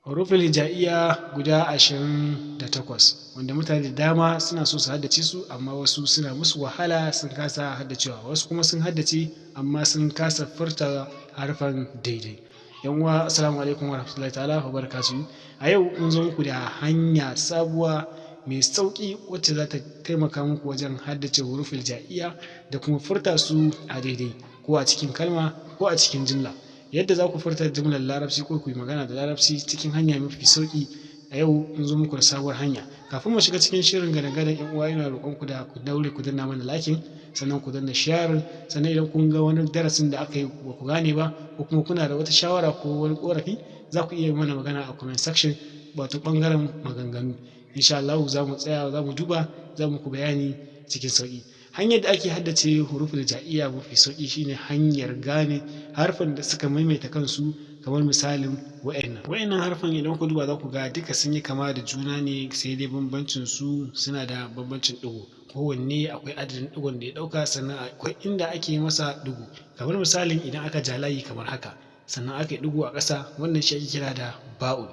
Huruful hija'iyya guda 28, wanda mutane da dama suna so su haddace su, amma wasu suna musu wahala, sun kasa haddacewa, wasu kuma sun haddace amma sun kasa furta harfan daidai. Yan uwa, assalamu alaikum warahmatullahi ta'ala wa barakatuhu. A yau mun zo muku da hanya sabuwa mai sauƙi wacce za ta taimaka muku wajen haddace huruful hija'iyya da kuma furta su a daidai, ko a cikin kalma ko a cikin jimla. Yadda za ku furta jimlar Larabci ko ku yi magana da Larabci cikin hanya mafi sauƙi, a yau mun zo muku da sabuwar hanya. Kafin mu shiga cikin shirin gadan-gadan, yan uwa, ina roƙon ku da ku daure ku danna mana liking, sannan ku danna sharing. Sannan idan kun ga wani darasin da aka yi ba ku gane ba, ko kuma kuna da wata shawara ko wani ƙorafi, za ku iya mana magana a comment section, wato ɓangaren maganganu. Insha Allah za mu tsaya, za mu duba, za mu ku bayani cikin sauƙi. Hanyar da ake haddace huruful hija'iyya mafi sauƙi shine hanyar gane harfan da suka maimaita kansu, kamar misalin wa'annan harfan. Idan ku duba, za ku ga duka sun yi kama da juna ne, sai dai bambancin su, suna da bambancin ɗigo. Kowanne akwai adadin ɗigon da ya ɗauka, sannan akwai inda ake masa ɗigo. Kamar misalin idan aka ja layi kamar haka, sannan aka yi ɗigo a ƙasa, wannan shi ake kira da ba'un.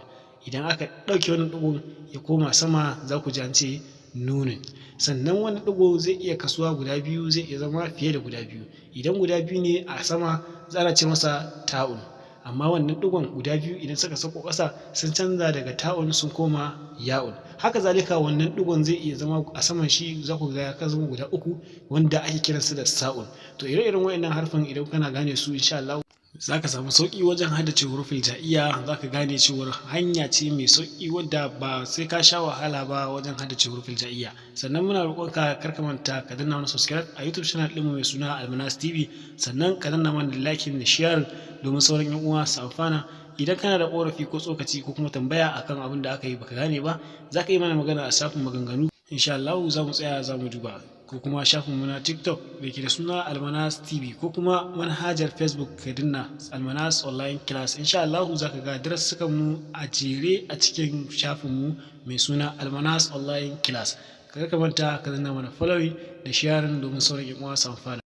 Idan aka ɗauke wannan ɗigon ya koma sama, za ku ji an ce nunun. Sannan wani ɗigo zai iya kasuwa guda biyu, zai iya zama fiye da guda biyu. Idan guda biyu ne a sama, za a ce masa ta'un. Amma wannan ɗigon guda biyu idan suka sauko ƙasa, sun canza daga ta'un sun koma ya'un. Haka zalika wannan ɗigon zai iya zama a saman shi, za ku ga ya zama guda uku, wanda ake kiransu da sa'un. To, ire-iren waɗannan harfan, idan kana gane su, insha Allah za ka samu sauƙi wajen haddace huruful hija'iyya. Za ka gane cewar hanya ce mai sauƙi wadda ba sai ka sha wahala ba wajen haddace huruful hija'iyya. Sannan muna roƙonka, kar ka manta ka danna mana subscribe a YouTube channel ɗinmu mai suna Almanas TV, sannan ka danna mana like da share domin sauran yan uwa su amfana. Idan kana da ƙorafi ko tsokaci ko kuma tambaya akan abin da aka yi baka gane ba, za ka yi mana magana a shafin maganganu. Insha Allah za mu tsaya, za mu duba, ko kuma shafinmu na TikTok da ke da suna Almanas TV, ko kuma manhajar Facebook, ka danna Almanas Online Class. Insha Allah za ka ga darussukan mu a jere a cikin shafinmu mai suna Almanas Online Class. Kar ka manta ka danna mana following da sharing domin sauran yan uwa su amfana.